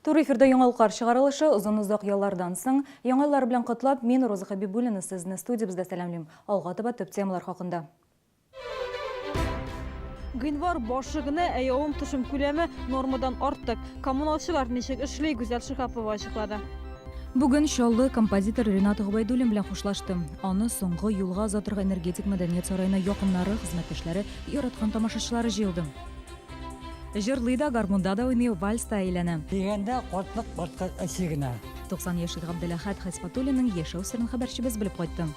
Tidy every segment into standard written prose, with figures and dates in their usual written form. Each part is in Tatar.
Туры эфирда яңалыклар чыгарылышы озын-озак яллардан соң, Яңа еллар белән котлап, мин, Роза Хәбибуллина, сезне студиябездә сәламлим. Алга таба төп темалар хакында. Гыйнвар башы гына, ә явым-төшем күләме нормадан артык. Коммуналчылар ничек эшли, Гүзәл Шиһапова ачыклады. Бүген Чаллы композитор Ренат Гобәйдуллин белән хушлашты. Аны соңгы юлга озатырга Энергетик мәдәният сараена якыннары, хезмәттәшләре, яраткан тамашачылары җыелды. Җырлый да, гармунда да уйный, вальста әйләнә. Дигәндә картлык башка эше генә. 90 яшьлек Габделәхәт Хәсфатуллинның яшәү серен хәбәрчебез белеп кайтты.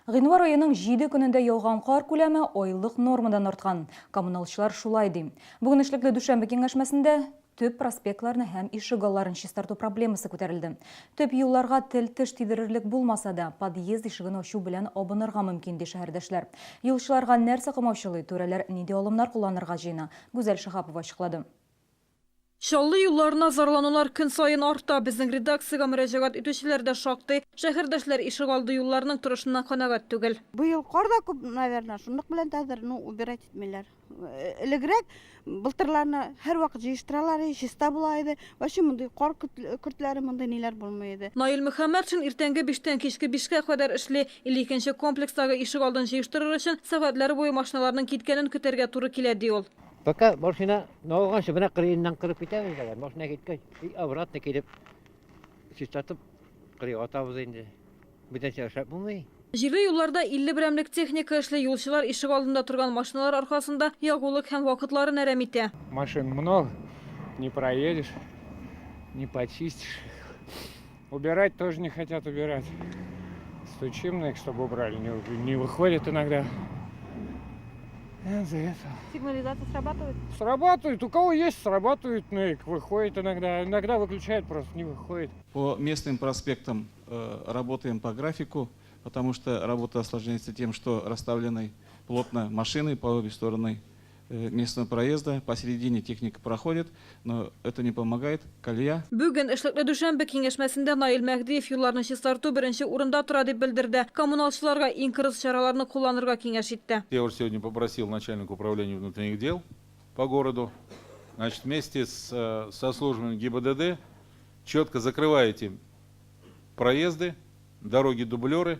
Гыйнвар аеның җиде көнендә яуган кар күләме айлык нормадан арткан. Коммуналчылар шулай ди. Бүген эшлекле дүшәмбе киңәшмәсендә төп проспектларны һәм ишегалларын чистарту проблемасы күтәрелде. Төп юлларга тел-теш тидерерлек булмаса да, подъезд ишеген ачу белән абынырга мөмкин, ди шәһәрдәшләр. Юлчыларга нәрсә комаучалый, түрәләр нинди алымнар кулланырга җыена, Гүзәл Шиһапова ачыклады. Чаллы юлларына зарланулар көн саен арта. Безнең редакциягә мөрәҗәгать итүчеләр дә шактый. Шәһәрдәшләр ишегалды юлларының торышыннан канәгать түгел. Быел кар да күп, наверное, шунлык белән хәзер, ну, убирать итмиләр. Элегрәк, былтырларны һәрвакыт җыештыралар иде, чиста була иде. Вообще мондый кар көртләре, мондый ниләр булмый иде. Наил Мөхәммәтшин иртәнге биштән кичке бишкә кадәр эшли. 52 нче комплекстагы ишегалдын җыештырыр өчен сәгатьләр буе машиналарның киткәнен көтәргә туры килә, ди ул. Пока машина алганчы, менә кырыеннан кырып китәбез дә, машина киткәч, и обратно килеп чистартып кырыйга атабыз инде. Бүтәнчә эшләп булмый. Җирле юлларда 50 берәмлек техника эшли. Юлчылар ишегалдында торган машиналар аркасында ягулык һәм вакытларын әрәм итә. Машин много, не проедешь, не почистишь. Убирать тоже не хотят убирать. Стучим на их, чтобы убрали, не, не выходят иногда. За это. Сигнализация срабатывает? Срабатывает. У кого есть, срабатывает, но их выходит иногда. Иногда выключают, просто не выходит. По местным проспектам работаем по графику, потому что работа осложняется тем, что расставлены плотно машины по обе стороны местного проезда, посередине техника проходит, но это не помогает, колея. Бүген эшлекле дүшәмбе киңәшмәсендә Наил Мәһдиев юлларны чистарту беренче урында тора дип белдерде. Коммуналчыларга иң кырыс чараларны кулланырга киңәш итте. Я уже сегодня попросил начальника управления внутренних дел по городу, значит, вместе с, со службами ГИБДД четко закрываете проезды, дороги-дублеры,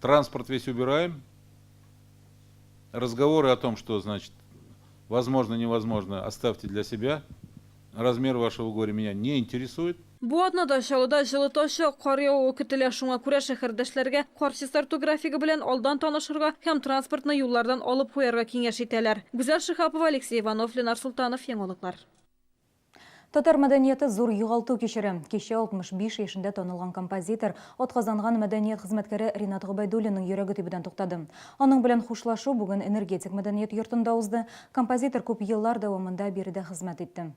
транспорт весь убираем. Разговоры о том, что, значит, возможно, невозможно, оставьте для себя. Размер вашего горя меня не интересует. Бу атнада Чаллыда җылытачак, кар явуы көтелә. Шуңа күрә шәһәрдәшләргә кар чистарту графигы белән алдан танышырга һәм транспортны юллардан алып куярга киңәш итәләр. Гүзәл Шиһапова, Алексей Иванов, Ленар Солтанов, Яңалыклар. Татар мәдәнияте зур югалту кичерә. Кичә 65 яшендә танылган композитор, атказанган мәдәният хезмәткәре Ринат Гобәйдуллинның йөрәге тибүдән туктады. Аның белән хушлашу бүген Энергетик мәдәният йортында узды. Композитор күп еллар дәвамында биредә хезмәт итте.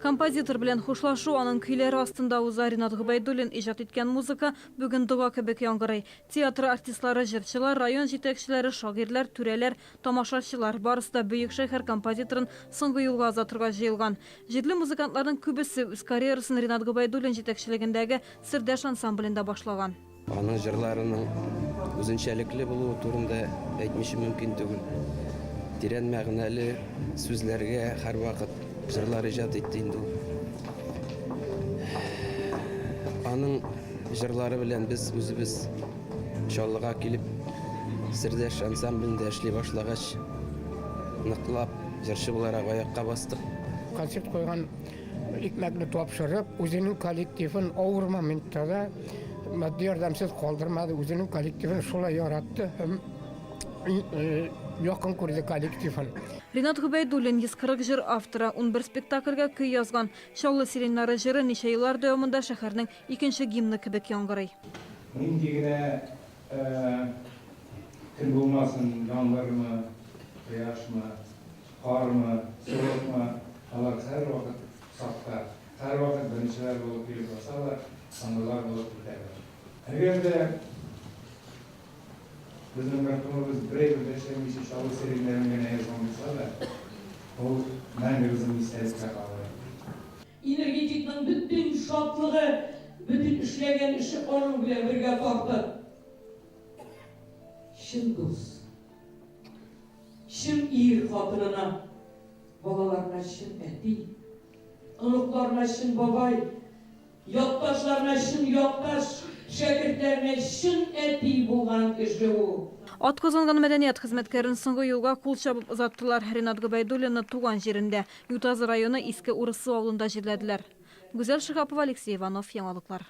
Композитор белән хушлашу аның көйләре астында уза. Ринат Гобәйдуллин иҗат иткән музыка бүген дога кебек яңгырый. Театр артистлары, җырчылар, район җитәкчеләре, шагыйрьләр, түрәләр, Тамашачылар, барысы да бөек шәһәр композиторын соңгы юлга озатырга җыелган. Җирле музыкантларның күбесе үз карьерасын Ринат Гобәйдуллин җитәкчелегендәге Сердәш ансамблендә башлаган. Аның җырларының үзенчәлекле булуы турында әйтмичә мөмкин түгел. Тирән мәгънәле сүзләргә һәрвакыт җырлар иҗат итте инде ул. Аның җырлары белән без үзебез Чаллыга килеп, Сердәш ансамблендә эшли башлагач, ныклап җырчы буларак аякка бастык. Концерт куйган икмәкне тапшырып, үзенең коллективын авыр моментта да матди ярдәмсез калдырмады, үзенең коллективын шулай яратты һәм якын күрде коллективын. Ринат Гобәйдуллин, 140 җыр авторы, 11 спектакльгә көй язган. Чаллы сиреньнары җыры ничә еллар дәвамында шәһәрнең Икенче гимны кебек яңгырый. Нинди генә көн булмасын, яңгырмы, кояшмы, кармы, суыкмы, алар һәрвакыт сафта, һәрвакыт беренчеләр булып килеп басалар, соңгылар булып китәләр. Әгәр дә безнең мәрхүмебез бер әйбер дә эшләмичә Чаллы сиреньнәрен генә язган булса да, ул мәңге безнең истәлеккә калыр. Энергетикның бөтен шатлыгы, бөтен эшләгән эше аның белән бергә тартып. Чын дус. Чын ир, хатынына, балаларына чын әти, оныкларына чын бабай, якташларына чын якташ, шәкертләренә чын әти булган кеше ул. Атказанган мәдәният хезмәткәрен соңгы юлга кул чабып озаттылар. Ринат Гобәйдуллинны туган җирендә, Ютазы районы Иске Урыссу авылында җирләделәр. Гүзәл Шиһапова, Алексей Иванов, Яңалыклар.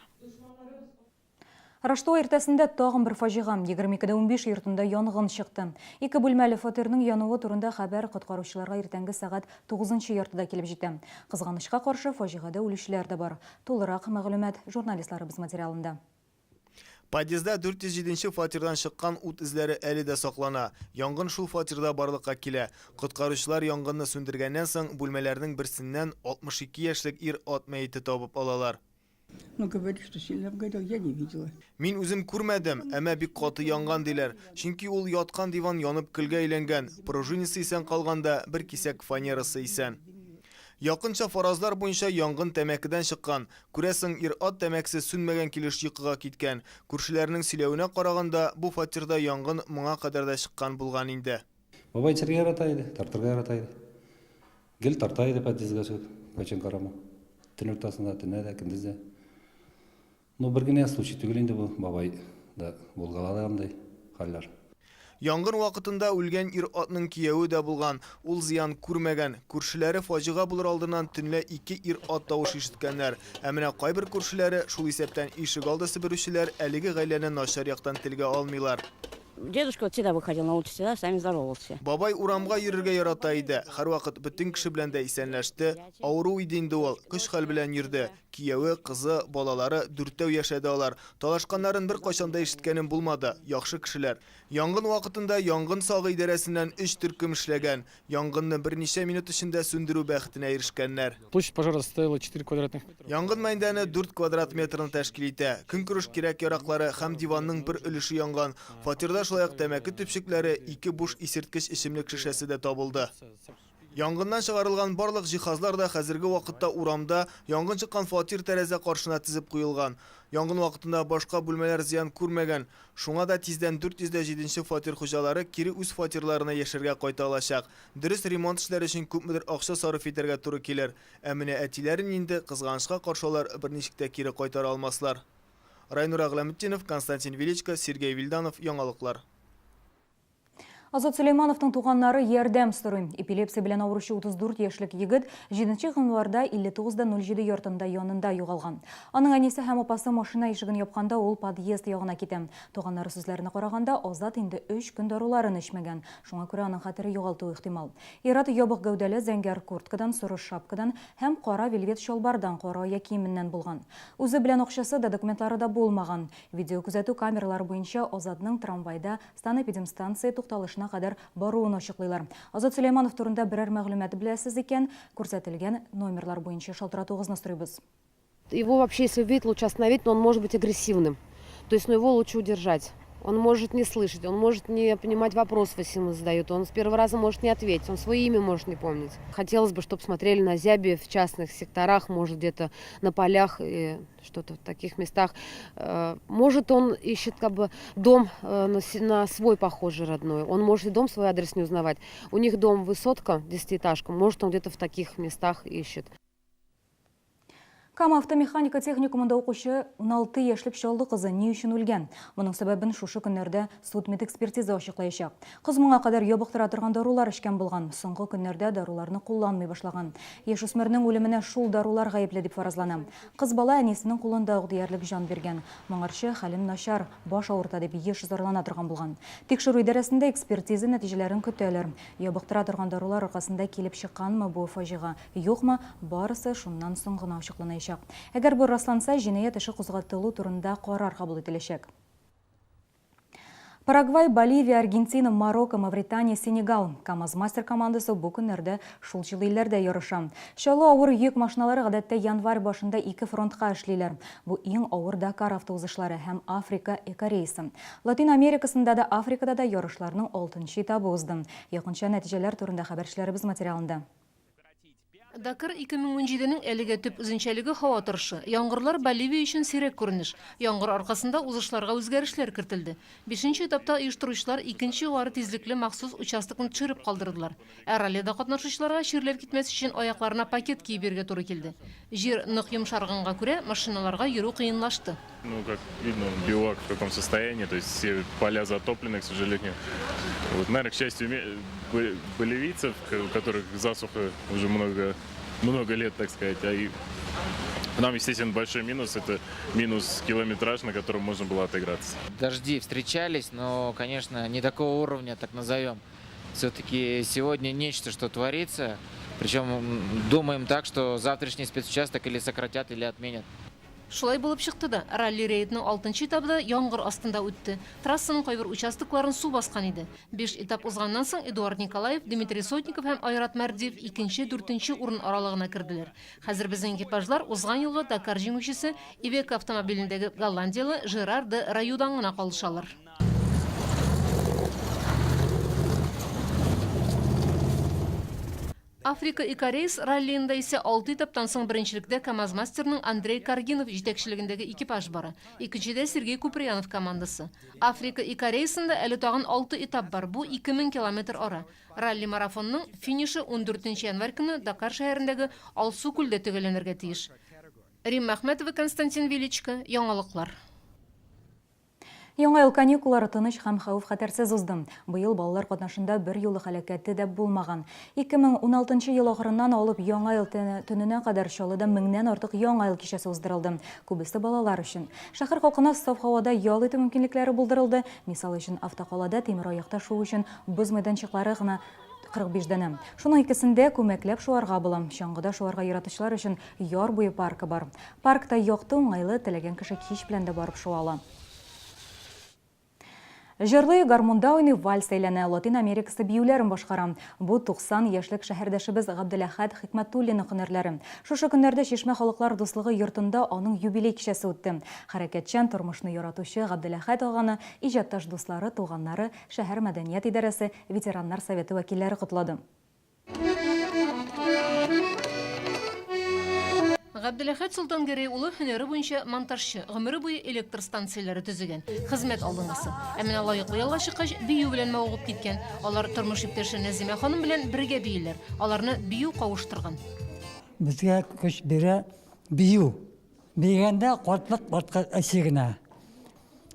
Раштуа иртәсендә тагын бер фаҗига, 22:15 йортында янгын чыкты. Ике бүлмәле фатирның януы турында хәбәр коткаручыларга иртәнге сәгать тугызынчы яртыда килеп җитә. Кызганычка каршы, фаҗигадә үлүчеләр дә бар. Тулырак мәгълүмат журналистларыбыз материалында. Подъездда 407 нче фатирдан чыккан ут эзләре әле дә саклана. Янгын шул фатирда барлыкка килә. Коткаручылар янгынны сүндергәннән соң, бүлмәләрнең берсеннән 62 яшьлек ир-ат мәете табып алалар. Ну, говорит, что сильно обгорел, я не видела. Мин үзем күрмәдем, әмма бик каты янган диләр. Чөнки ул яткан диван янып көлгә әйләнгән, пружинасы исән калган да, бер кисәк фанерасы исән. Якынча фаразлар буенча, янгын тәмәкедән чыккан. Күрәсең, ир-ат тәмәкесе сүнмәгән килеш йокыга киткән. Күршеләренең сөйләвенә караганда, бу фатирда янгын моңа кадәр дә чыккан булган инде. Бабай эчәргә ярата иде, тартырга ярата иде. Гел тарта иде подъездга чыгып, кайчан карама. Төн уртасында, төнлә дә, көндез дә. Ну, бер генә случай түгел инде бу, бабай да булгалады андый хәлләр. Янгын вакытында үлгән ир-атның кияве дә булган, ул зыян күрмәгән. Күршеләре фаҗига булыр алдыннан төнлә ике ир-ат тавышы ишеткәннәр. Ә менә кайбер күршеләре, шул исәптән ишегалды себерүчеләр, әлеге гаиләне начар яктан телгә алмыйлар. Дедушка вот всегда выходил на улицу, всегда с нами здоровался. Бабай урамга йөрергә ярата иде, һәрвакыт бөтен кеше белән дә исәнләште. Авыру иде инде ул, көч-хәл белән йөрде. Кияве, кызы, балалары, дүртәү яшәде алар. Талашканнарын беркайчан да ишеткәнем булмады, яхшы кешеләр. Янгын вакытында янгын сагы идарәсеннән өч төркем эшләгән. Янгынны берничә минут эчендә сүндерү бәхетенә ирешкәннәр. Площадь пожара составила 4 квадратных метра. Янгын мәйданы 4 квадрат метрны тәшкил итә. Көнкүреш кирәк-яраклары һәм диванның бер өлеше янган. Фатирда шулай ук тәмәке төпчекләре, ике буш исерткеч эчемлек шешәсе дә табылды. Янгыннан чыгарылган барлык җиһазлар да хәзерге вакытта урамда, янгын чыккан фатир тәрәзә каршына тезеп куелган. Янгын вакытында башка бүлмәләр зыян күрмәгән. Шуңа да тиздән 407 нче фатир хуҗалары кире үз фатирларына яшәргә кайта алачак. Дөрес, ремонт эшләре өчен күпмедер акча сарыф итәргә туры килер. Ә менә әтиләрен инде, кызганычка каршы алар берничек тә кире кайтара алмаслар. Райнур Әгъләметдинов, Константин Величко, Сергей Вильданов, Яңалыклар. Азат Сөләймановның туганнары ярдәм сорый. Эпилепсия белән авыручы 34 яшьлек егет 7 гыйнварда 59.07 йортында янында югалган. Аның әнисе һәм апасы машина ишеген япканда ул подъезд ягына китә. Туганнары сүзләренә караганда, Азат инде өч көн даруларын эчмәгән. Шуңа күрә аның хәтере югалтуы ихтимал. Ир-ат ябык гәүдәле, зәңгәр курткадан, соры шапкадан һәм кара вельвет чалбардан, кара аяк киеменнән булган. Үзе белән акчасы да, документлары да булмаган. Видеокүзәтү камералары буенча Азатның трамвайда Санэпидемстанция тукталышына кадәр баруын ачыклыйлар. Азат Сөләйманов турында берәр мәгълүмат беләсез икән, күрсәтелгән номерлар буенча шалтыратуыгызны сорыйбыз. Его вообще, если увидеть, лучше остановить, но он может быть агрессивным. То есть, ну, его лучше удержать. Он может не слышать, он может не понимать вопрос, если ему задают, он с первого раза может не ответить, он свое имя может не помнить. Хотелось бы, чтобы смотрели на зяби в частных секторах, может, где-то на полях и что-то в таких местах. Э, может, он ищет как бы дом э, на свой похожий родной. Он может и дом свой адрес не узнавать. У них дом высотка, десятиэтажка. Может, он где-то в таких местах ищет. Кама автомеханика техникумында укучы 16 яшьлек Чаллы кызы ни өчен үлгән? Моның сәбәбен шушы көннәрдә суд-медэкспертиза ачыклаячак. Кыз моңа кадәр ябыктыра торган дарулар эчкән булган. Соңгы көннәрдә даруларны кулланмый башлаган. Яшүсмернең үлеменә шул дарулар гаепле дип фаразлана. Кыз бала әнисенең кулында ук диярлек җан биргән. Моңарчы, хәлем начар, баш авырта дип еш зарлана торган булган. Тикшерү идарәсендә экспертиза нәтиҗәләрен көтәләр. Ябыктыра торган дарулар аркасында килеп чыкканмы бу фаҗига, юкмы, барысы шуннан соң гына ачыкланаячак. Әгәр бу расланса, җинаять эше кузгатылу турында карар кабул ителәчәк. Парагвай, Боливия, Аргентина, Марокко, Мавритания, Сенегал. КАМАЗ-Мастер командасы бу көннәрдә шул җылы илләрдә ярыша. Чаллы авыр йөк машиналары гадәттә январь башында ике фронтка эшлиләр. Бу иң авыр Дакар автоузышлары һәм Африка экорейсы. Латин Америкасында да, Африкада да ярышларның алтынчы этабы узды. Якынча нәтиҗәләр турында хәбәрчеләребез материалында. Дакар 2017 нең әлегә төп үзенчәлеге һава торышы. Яңгырлар Боливия өчен сирәк күренеш. Яңгыр аркасында узышларга үзгәрешләр кертелде. Бишенче этапта оештыручылар икенче югары тизлекле махсус участокны төшереп калдырдылар. Ә раллида катнашучыларга чирләп китмәс өчен аякларына пакет киеп йөрергә туры килде. Җир нык йомшарганга күрә, машиналарга йөрү кыенлашты. Ну, как видно, бивак в каком состоянии, то есть все поля затоплены, к сожалению. Вот, наверное, к счастью боливийцев, у которых засуха уже много, много лет, так сказать, а и нам, естественно, большой минус – это минус километраж, на котором можно было отыграться. Дожди встречались, но, конечно, не такого уровня, так назовем. Все-таки сегодня нечто, что творится. Причем думаем так, что завтрашний спецучасток или сократят, или отменят. Шулай булып чыкты да, ралли-рейдның алтынчы этабы да яңгыр астында үтте. Трассаның кайбер участокларын су баскан иде. Биш этап узганнан соң Эдуард Николаев, Дмитрий Сотников һәм Айрат Мәрдиев икенче, дүртенче урын аралыгына керделәр. Хәзер безнең экипажлар узган елгы Дакар җиңүчесе Ивеко автомобилендәге голландияле Жерар де Раюдан гына калышалар. Африка Экорейс раллиенда исә алты этаптан соң беренчелектә КАМАЗ-мастерның Андрей Каргинов җитәкчелегендәге экипаж бара. Икенчедә Сергей Куприянов командасы. Африка Экорейсында әле тагын алты этап бар, бу 2000 километр ара. Ралли-марафонның финишы ундүртенче январь көнне Дакар шәһәрендәге Алсу күлдә төгәлләнергә тиеш. Римма Әхмәтова, Константин Величко, Яңалыклар. Яңа ел каникуллары тыныч һәм хәвеф-хәтәрсез узды. Быел балалар катнашында бер юлы һәлакәте дә булмаган. 2016 ел ахырыннан алып Яңа ел төненә кадәр Чаллыда меңнән артык Яңа ел кичәсе уздырылды. Күбесе балалар өчен. Шәһәр халкына саф һавада ял итү мөмкинлекләре булдырылды. Мисал өчен, автокалада тимераякта шуу өчен боз мәйданчыклары гына 45 данә. Шуның икесендә күмәкләп шуарга була. Чаңгыда шуарга яратучылар өчен яр буе паркы бар. Паркта якты, уңайлы, теләгән кеше кич белән дә барып шуа ала. Җырлый, гармунда уйный, вальс әйләнә, Латин Америкасы биюләрен башкара. Бу 90 яшьлек шәһәрдәшебез Габделәхәт Хикмәтуллинның һөнәрләре. Шушы көннәрдә Чишмә халыклар дуслыгы йортында аның юбилей кичәсе үтте. Хәрәкәтчән, тормышны яратучы Габделәхәт аганы иҗатташ дуслары, туганнары, шәһәр мәдәният идарәсе, ветераннар советы вәкилләре котлады. Габделәхәт Солтангәрәй улы һөнәре буенча монтажчы, гомере буе электр станцияләре төзегән, хезмәт алдынгысы. Ә менә лаеклы ялга чыккач, бию белән мавыгып киткән. Алар тормыш иптәше Нәзимә ханым белән бергә бииләр. Аларны бию кавыштырган. Безгә көч бирә бию. Биегәндә картлык башка эше генә.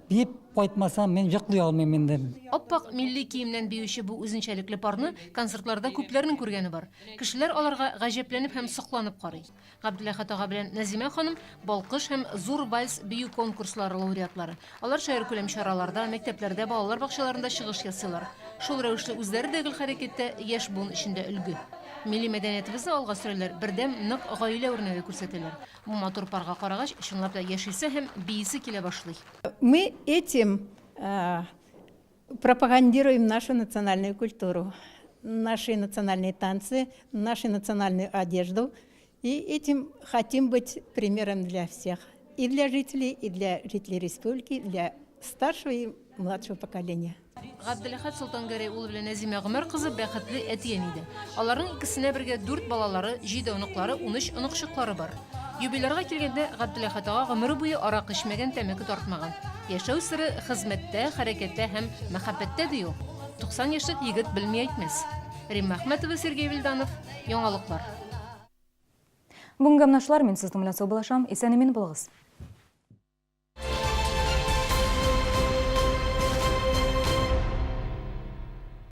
Биеп кайтмасам, мин йоклый алмыйм инде. Ап-ак милли киемнән биюче бу үзенчәлекле парны концертларда күпләрнең күргәне бар. Кешеләр аларга гаҗәпләнеп һәм сокланып карый. Габделәхәт ага белән Нәзимә ханым Балкыш һәм Зур вальс бию конкурслары лауреатлары. Алар шәһәркүләм чараларда, мәктәпләрдә, балалар бакчаларында чыгыш ясыйлар. Шул рәвешле үзләре дә гел хәрәкәттә, яшь буын өчен дә өлге. Милли мәдәниятебезне алга сөрәләр, бердәм, нык гаилә үрнәге күрсәтәләр. Бу матур парга карагач, чынлап та яшисе һәм биисе килә башлый. Мы этим пропагандируем нашу национальную культуру, наши национальные танцы, нашу национальную одежду. И этим хотим быть примером для всех. И для жителей, и для жителей республики, для старшего и младшего поколения. Габделәхәт Солтангәрәй улы белән Нәзимә Гомәр кызы бәхетле әти-әни дә. Аларның икесенә бергә дүрт балалары, җиде оныклары, 13 оныкчыклары бар. Юбилярга килгәндә, Габделәхәт ага гомере буе аракы эчмәгән, тәмәке тартмаган. Яшәү сере, хезмәттә, хәрәкәттә һәм мәхәббәттә, ди ул. 90 яшьлек егет белми әйтмәс. Римма Әхмәтова, Сергей Вильданов, Яңалыклар. Бүгенгә менә шулар, мин сезнең белән саубуллашам. Исән-имин булыгыз.